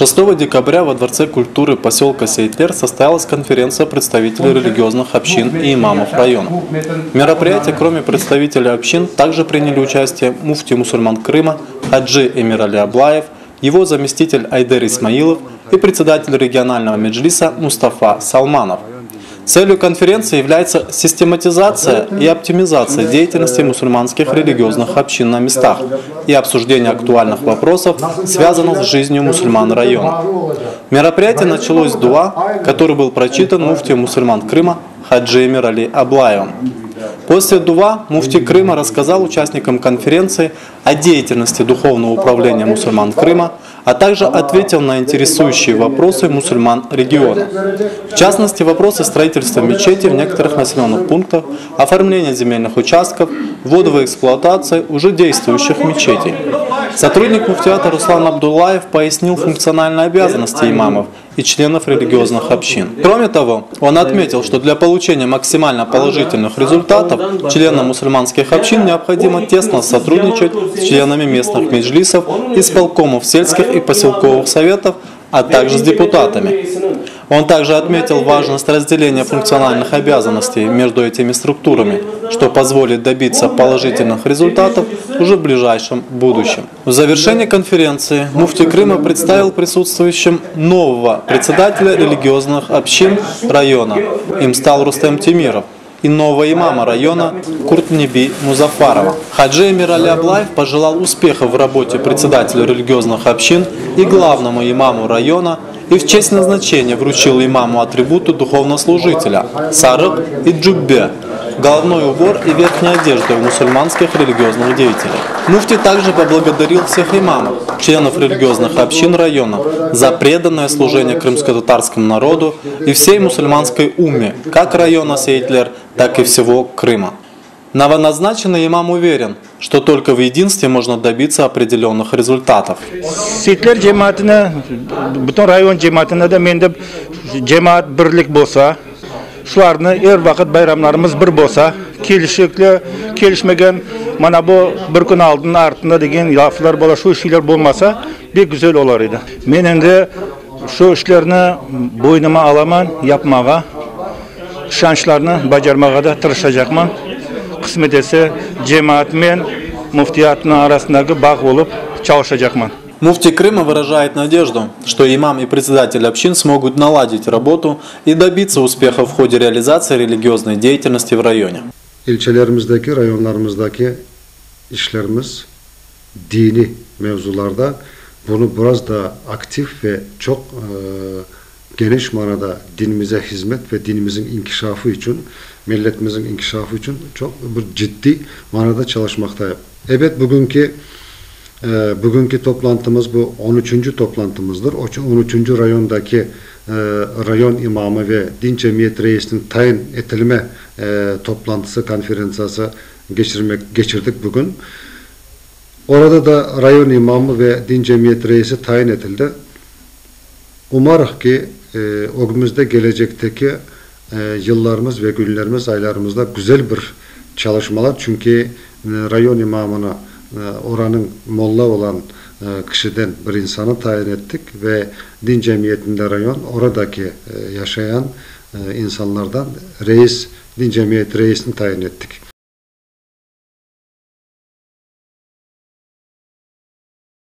6 декабря во Дворце культуры поселка Сейтлер состоялась конференция представителей религиозных общин и имамов района. В мероприятии, кроме представителей общин, также приняли участие муфти мусульман Крыма Хаджи Эмирали Аблаев, его заместитель Айдер Исмаилов и председатель регионального меджлиса Мустафа Салманов. Целью конференции является систематизация и оптимизация деятельности мусульманских религиозных общин на местах и обсуждение актуальных вопросов, связанных с жизнью мусульман района. Мероприятие началось с дуа, который был прочитан муфтием мусульман Крыма Хаджи Эмирали Аблаевым. После дуа муфти Крыма рассказал участникам конференции о деятельности Духовного управления мусульман Крыма, а также ответил на интересующие вопросы мусульман региона. В частности, вопросы строительства мечети в некоторых населенных пунктах, оформления земельных участков, ввода в эксплуатацию уже действующих мечетей. Сотрудник муфтията Руслан Абдуллаев пояснил функциональные обязанности имамов и членов религиозных общин. Кроме того, он отметил, что для получения максимально положительных результатов членам мусульманских общин необходимо тесно сотрудничать с членами местных меджлисов, исполкомов сельских и поселковых советов, а также с депутатами. Он также отметил важность разделения функциональных обязанностей между этими структурами, что позволит добиться положительных результатов уже в ближайшем будущем. В завершении конференции муфти Крыма представил присутствующим нового председателя религиозных общин района. Им стал Рустем Темиров и нового имама района Куртнеби Музафарова. Хаджи Эмирали Аблаев пожелал успехов в работе председателю религиозных общин и главному имаму района и в честь назначения вручил имаму атрибуты духовнослужителя – сарык и джуббе, головной убор и верхняя одежда у мусульманских религиозных деятелей. Муфти также поблагодарил всех имамов, членов религиозных общин района за преданное служение крымско-татарскому народу и всей мусульманской умме, как района Сейтлер, так и всего Крыма. Новоназначенный имам уверен, что только в единстве можно добиться определенных результатов. Seyitler cemaatine, bütün rayon cemaatine de mende cemaat birlik bolsa, şularnı er vaqıt bayramlarımız bir bolsa, kelişikli, kelişmegen, mana bu bir kün aldın artında degen laflar bola, şu şeyler bolmasa, bek güzel olar edi. Men endi şu işlerni boynuma alaman, yapmağa, işançlarnı bacarmağa da tırışacaqman. Qısmet etse, cemaatmen müftiyatnıñ arasındaki bağ olıp çalışacaqman. Муфти Крыма выражает надежду, что имам и председатель общин смогут наладить работу и добиться успеха в ходе реализации религиозной деятельности в районе. İlçelerimizdeki, rayonlarımızdaki işlerimiz dini mevzularda bunu biraz da aktif ve çok geniş manada dinimize hizmet ve dinimizin inkişafı için, milletimizin inkişafı için çok bir ciddi manada çalışmaktayım. Evet bugünkü bugünkü toplantımız bu 13. toplantımızdır. 13. rayondaki rayon imamı ve din cemiyet reisinin tayin etilme toplantısı, konferansası geçirmek geçirdik bugün. Orada da rayon imamı ve din cemiyet reisi tayin edildi. Umarıq ki, ögümizde gelecekteki yıllarımız ve günlerimiz, aylarımızda güzel bir çalışmalar, çünki rayon imamını oranıñ molla olan kişiden bir insanı tayin ettik ve din cemiyetinde rayon oradaki yaşayan insanlardan reis, din cemiyet reisini tayin ettik.